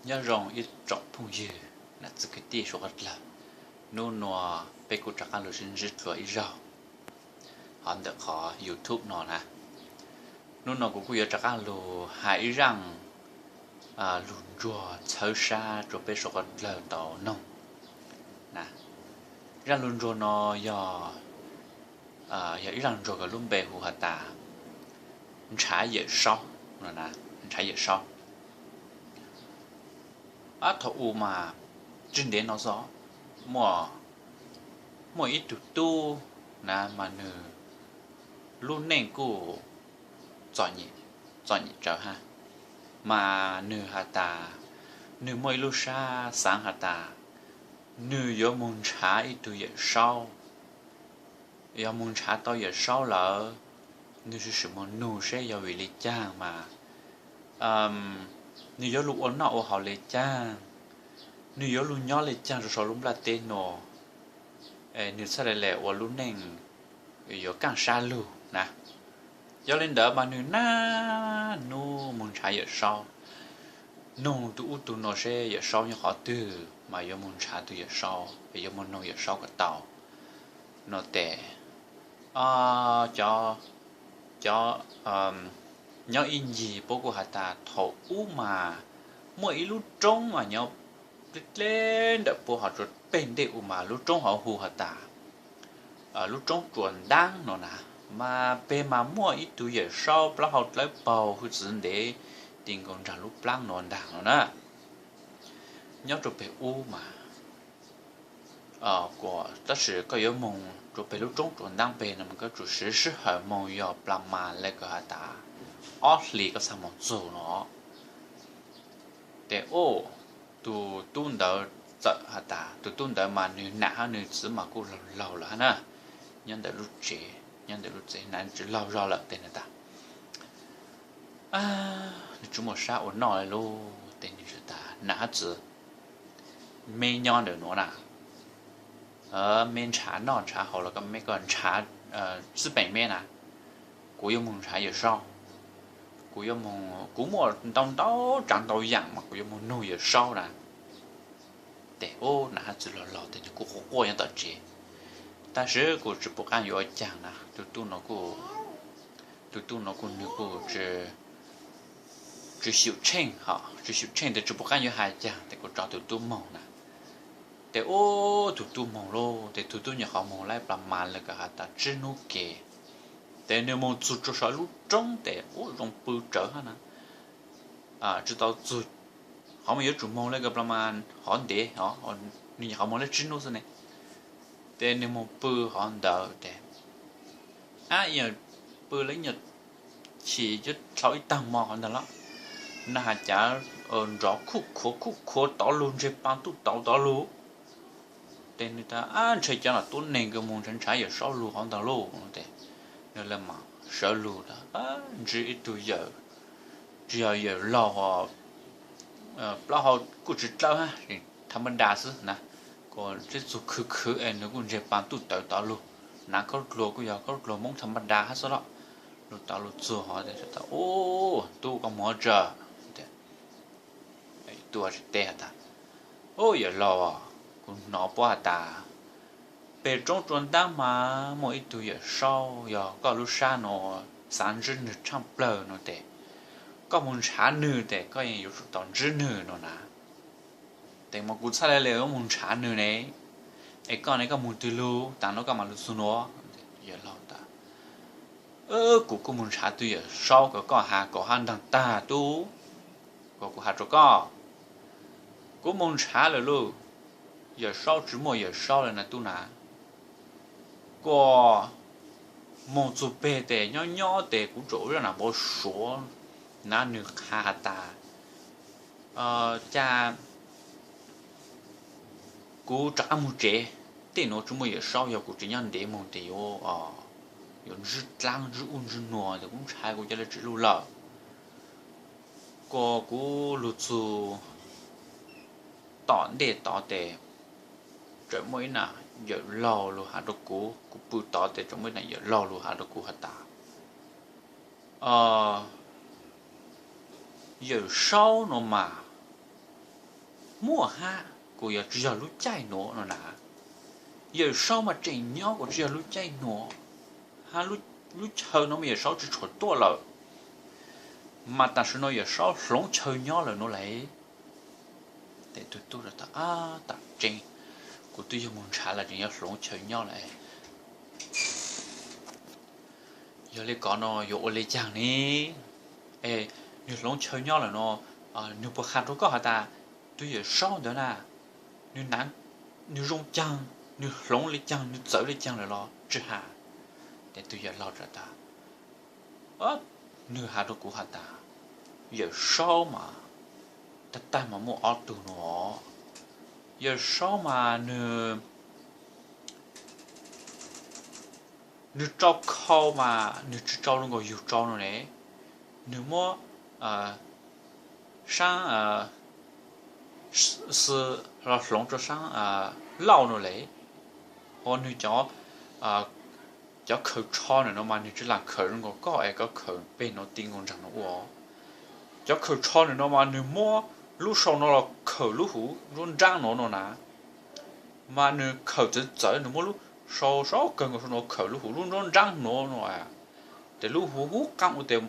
Nyob zoo ib tsoom phooj ywg, nam txiv kwv tij suav qhov dlawg. Hnub nua peb kuj rov qab los sib ntsib dlua ib zaug hov ntawm qhov YouTube no na. Hnub no kuv kuj yuav rov qab los hais ib zaj lug ntsuag txhawb sab rua peb suav qhov dlawg tau noog na. Zaj lug ntsuag no yog, yog ib zaj ntsuag kws lub npe hu has tas ntshav yawm saub, ntshav yawm saub. Ab, thaum u mas tsis ntev no xwb, muaj, muaj ib tug tub na mas nwg lub neej kuj txom nyem tsawv hab, mas nwg has tas, nwg muaj ib lub sab xaav has tas nwg yuav moog ntshav ib tug yawm saub. Yog moog ntshav tau yawm saub lawm, nwg sim sim moog nug seb yog vim le caag mas nwg yuav lug ua noj ua haus le caag, nwg yuav lug nyob le caag rua sau lub nplaj teb nuav, nwg txhaj le le ua lub neej yuav kaaj sab lug na. Yog le ntawd mas nwg naj nub moog ntshav yawm saub, nug tug ub tug nuav seb yawm saub nyob qhov twg mas yuav moog ntshav tug yawm saub, yuav moog nug yawm saub kom tau no tes. Cov, cov, nyob ib ncig puab kuj has tas thaum ub mas muaj ib lub roob mas nyob dleb dleb ntawm puab hov rua peg ntej u mas lub roob hov hu has tas lub roob Tsua Ntaab no na. Mas peg mas muaj ib tug yawm saub plaub hau dlawb paug hwj txwv ntev ti nkaus nraag lub plaab no ntaag no na. Nyob rua peg ub mas, tab sis koj yuav moog rua peg lub roob Tsua Ntaab peg no mas koj tsum siv sij hawm moog yog plas mas le kws has tas ob hlis koj txhaj moog txug no. Tes ub, tug tub ntawd txawm has tas, tug tub ntawd mas nwg nam hab nwg txiv mas kuj laug laug lawm hab na, nyob ntawm lub tsev, nyob ntawm lub tsev nam tsis laug zog lawm tes nwg tas, nwg tsis muaj sab ua noj le lub tes nwg tas nam hab txiv, meb nyob ntawm nuav na, meb ntshav noj ntshav haus los koj meb koj ntshav xwb peem meb na, kuv yuav moog ntshav yawm saub. Kuv yuav moog, kuv muaj ntau ntau tsaav ntau yaam mas kuv yuav moog nug yawm saub na. Tes ub, nam hab txiv laug laug tes nwg kuj quaj quaj nyob tom tsev, tab sis kuj tsis pum qaab yuav ua caag na. Tug tub no kuj, tug tub no kuj nwg kuj tsis xyum tsheej, tsis xyum tsheej tes tsis pum qaab yuav has caag tes kuj tso tug tub moog na. Tes ub, tug tub moog lauj, tes tug tub nyuam qhuav moog lawm plas mas le kws has tas tsib nub ke, tes nwg moog txug rua sau lub roob tes ub zoo pw tsawv hab na, tsis tau txug, qhov mas yuav tsum moog le kws plas mas hov ntev, nwg nyuam qhuav moog lawm tsib nub xwb ne. Tes nwg moog pw hov ntawd tes, ab, pw le nyuam chim cuag dlhau ib taag mo hov ntag los, na has cav nrov khuj khuav khuj khuav tod lug ntseg paa tuj tauv tod lug. Tes nwg tas, ab, ntshe cov no tub neeg kws moog ntshav ntshav yawm saub lug hov ntag lauj. Tes nwg le mas sawv lug tas, ntsib ib tug yawm, tsis yog yawm laug, plaub hau kuj tsis dlawb hab, tha ma da xwb na, kuj tib txug khwv khwv es nwg kuj ntseg paa tuj tawv tod lug, hnav khaub dluag kuj yog khaub dluag Moob tha ma da hab xwb los, lug tod lug txug hov tas, ub, tub koj moog tsa? Tub teb has tas, ub, yawm laug, kuv hnov puab has tas peg roob Tsua Ntaab mas muaj ib tug yawm saub yog koj lub sab nuav xaav ntsib nwg tshaaj plawg no tes, koj moog ntshav nwg tes koj yeej yuav tsum tau ntsib nwg no na. Tes mas kuv txhaj le le moog ntshav nwg ne, es koj ne koj moog twg lug taag nuav koj mam lug txug nuav? Yawm laug tas, kuv kuj moog ntshav tug yawm saub kws koj has kom hab ntaag tag tub, kom kuv has rua koj, kuv moog ntshav lawm lauj, yawm saub tsis muaj yawm saub le na tub na. Kuas moog txug peg tes nyob nyob tes kuv tsuas ua zaj nam npau suav na, nwg qha has tas, cas kuv rov qab moog tsev, tej nuav tsis muaj yawm saub, yog kuv tseem nyob ntev moog tes yuav, yuav ntsib dlaab ntsib ub ntsib nuav tes kuv ntshai kuv cov le tsis luj lawm. Kuas kuv lug txug tom ntej tod tes tseem muaj ib nam yawm laug lug has rua kuv, kuv pw tod tes tseem muaj ib nam yawm laug lug has rua kuv has tas, yawm saub nuav mas muaj hab, kuv yuav tsis yog lub caij nuav no na. Yawm Saub mas tseem nyob kuv tsis yog lub caij nuav, hab lub chaw no mas Yawm Saub tsis tshua tuaj lawm, mas tam sim no Yawm Saub hloov chaw nyob lawm no lauj. Tes tug tub, ab, tam tseeb, kuv twb yog moog ntshav lawm tseem yuav hloov chaw nyob lawm. Yog le kod no yuav ua le caag ne? Es nwg hloov chaw nyob lawm no, nwg puas has rua koj has tas tug Yawm Saub ntawd na, nwg, nwg zoo caag, nwg hloov le caag, nwg txawv le caag lawm los tsi has? Tes tug yawm laug tas, nwg has rua kuv has tas Yawm Saub mas tag tag mas muaj ob tug no. Yawm Saub mas nwg nwg tsau khau mas nwg tsi tsau zoo nkaus yug tsau no ne, nwg muab saab xwb los hloov rua saab lauj no le. Ho nwg cov khaws tsho ntawm no mas nwg tsi lam khaws zoo nkaus koj es koj khaws peg no ti nkaus nraag no ua. Cov khaws tsho ntawm no mas nwg muab lub sau no los khaws lub huv nruab nraab no no na, mas nwg khaws txawv txawv, nwg muab lub sau sau kawg nkaus sau no khaws lub huv lub nruab nraab no no. Tes lub huv huv qaab ua tes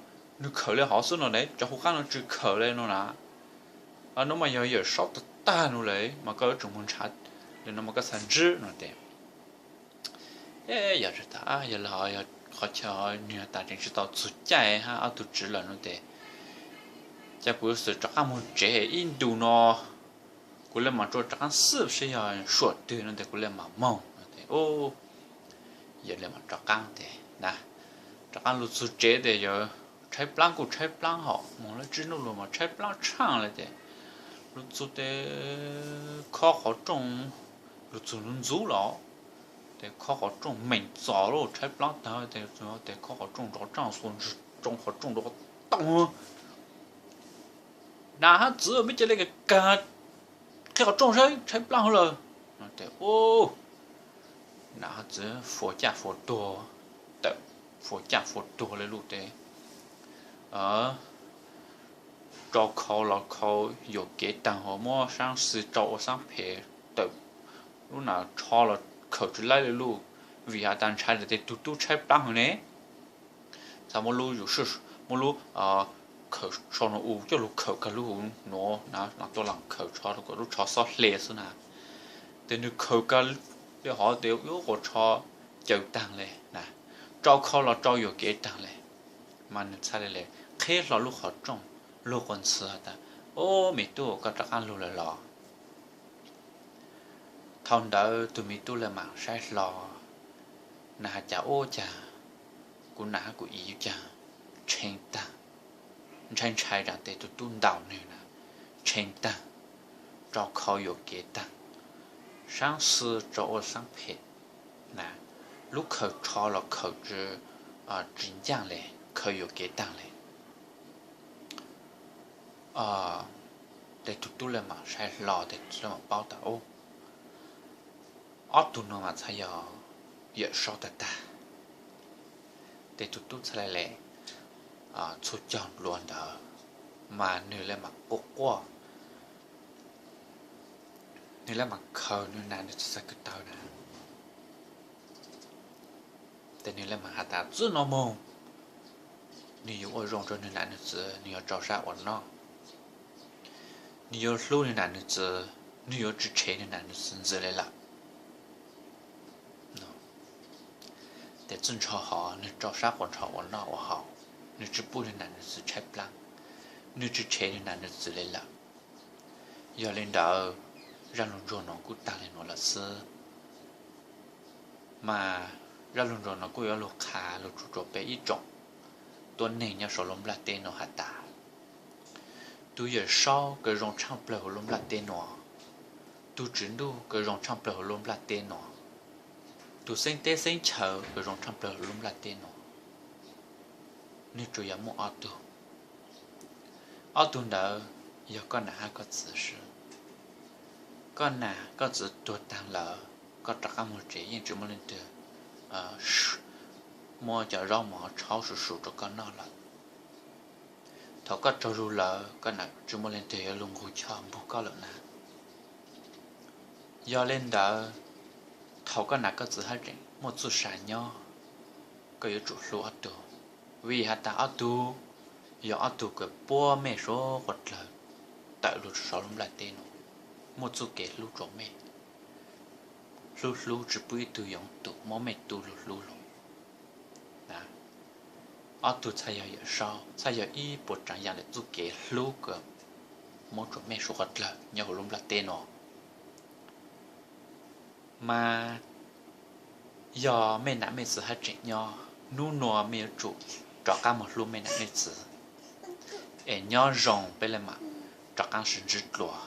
nwg khaws le hov xwb no ne, cov huv qaab no tsi khaws le no na. No mas yog Yawm Saub tag tag no le mas koj yuav tsum moog ntshav le no mas koj xaav ntsib no tes. Yog le, yog qhov chaw nwg tas tseem tsi tau txug caij hab ob tug tswv lawm no tes, ca kuv xwm rov qaab moog tsev ib ntu no, kuv le maam rua rov qaab xwb seb yog suam twg no tes kuv le maam moog no tes. Yog le maam rov qaab tes na, rov qaab lug txug tsev tes yog tshaib plaab kuj tshaib plaab hom, moog lawm tsib nub lug mas tshaib plaab tshaaj le tes lug txug tes khob qhov rooj, lug txug ntxuv ntxuv los tes khob qhov rooj meem txos lawm tshaib plaab taag tes, tes khob qhov rooj nrov tsaaj xua ntswg tsoo qhov rooj nrov tooj. Nam hab txwv, meb ca le kag qhib qhov rooj saib, tshaib plaab hov lawm no tes. Nam hab txwv fua caj fua tuag, tawm fua caj fua tuag le lug tes, tsau khau los khau yuam kev taag, ho muab saab xwb tsau ua saab phem, tawm lub nam tsho los khaws tsi laib le lug, vim has tas ntshai tes tug tub tshaib plaab hov ne. Txhad muab lub, muab lub khaws tsho no u coj lug khaws kag lub huv nuav na, tuaj lam khaws tsho rua kom lub tsho xob hle xwb na. Tes nwg khaws kag le hov tes lub quas tsho caws taag le na, tsau khau los tsau yuam kev taag le. Mas nwg txhad le le qhib hlo lub qhov rooj, lug quas ntxhw has tas, Ob, me tub, koj rov qaab lug lawm los? Thaus ntawd tug me tub le maam saib hlo, nam has cas ua caag, kuv nam hab kuv i yuav caag tshee taag, ntshai ntshai tas tes tug tub ntaus nwg na, tshee taag, tsau khau yuam kev taag, saab xwb tsau ua saab phem na, lub khaws tsho los khaws tsi ncaaj le, khaws yuam kev taag le. Tes tug tub le maam saib hlo tes tug tub le maam paub tas, Ob, ob tug no mas txhad yog Yawm Saub tag tag. Tes tug tub txhad le le txhua caug dlua ntawd mas nwg le maam quaj quaj, nwg le maam khaws nwg nam nwg txiv txag kawg tawv na. Tes nwg le maam has tas txij no moog nwg yuav ua zoo rua nwg nam nwg txiv, nwg yuav rau sab ua noj, nwg yuav hlub nwg nam nwg txiv, nwg yuav tsi tshev nwg nam nwg txiv ntxiv le lawm. Tes txij nrho hov nwg rau sab quas nrho ua noj ua haus, nwg tsi pub nwg nam nwg txiv tshaib plaab, nwg tsi tshev nwg nam nwg txiv le lawm. Yog le ntawd, zaj lug ntsuag nuav kuj taag le nuav lawm xwb. Mas zaj lug ntsuag nuav kuj yuav lug qha lug tsuj rua peb ib tsoom tuab neeg nyob sau lub nplaj teb nuav has tas, tug Yawm Saub kws zoo tshaaj plawg huv lub nplaj teb nuav, tug Tswv Ntuj kws zoo tshaaj plawg huv lub nplaj teb nuav, tug xeeb teb xeeb chaw kws zoo tshaaj plawg huv lub nplaj teb nuav, nwg tsuas yog muaj ob tug. Ob tug ntawd yog koj nam hab koj txiv sib. Koj nam koj txiv tuag taag lawm, koj rov qaab moog tsev yeej tsi muaj leej twg muab cov zaub mov tshaub su su rua koj noj lawm. Thaus koj tsaug zug lawm, koj nam tsi muaj leej twg yuav lug nqug choj npug koj lawm na. Yog li ntawd, thaum koj nam koj txiv haj tseem muaj txuj sa nyob, koj yuav tsum hlub ob tug, vim has tas ob tug yog ob tug kws puab mej suav quav dlawg tawm lug rua sau lub nplaj teb no, muaj txuj kev hlub rua mej. Hlub hlub tsi pub ib tug yoov tum, muab mej tu lug hlub lug. Ob tug txhaj yog Yawm Saub, txhaj yog ib puas tsav yaam le txuj kev hlub kws muab rua mej suav quav dlawg nyob huv lub nplaj teb no. Mas yog mej nam mej txiv haj tseem nyob, nub nua mej yuav tsum rov qaab moog hlub mej nam mej txiv, es nyob zoo peb le maam rov qaab sib ntsib dlua.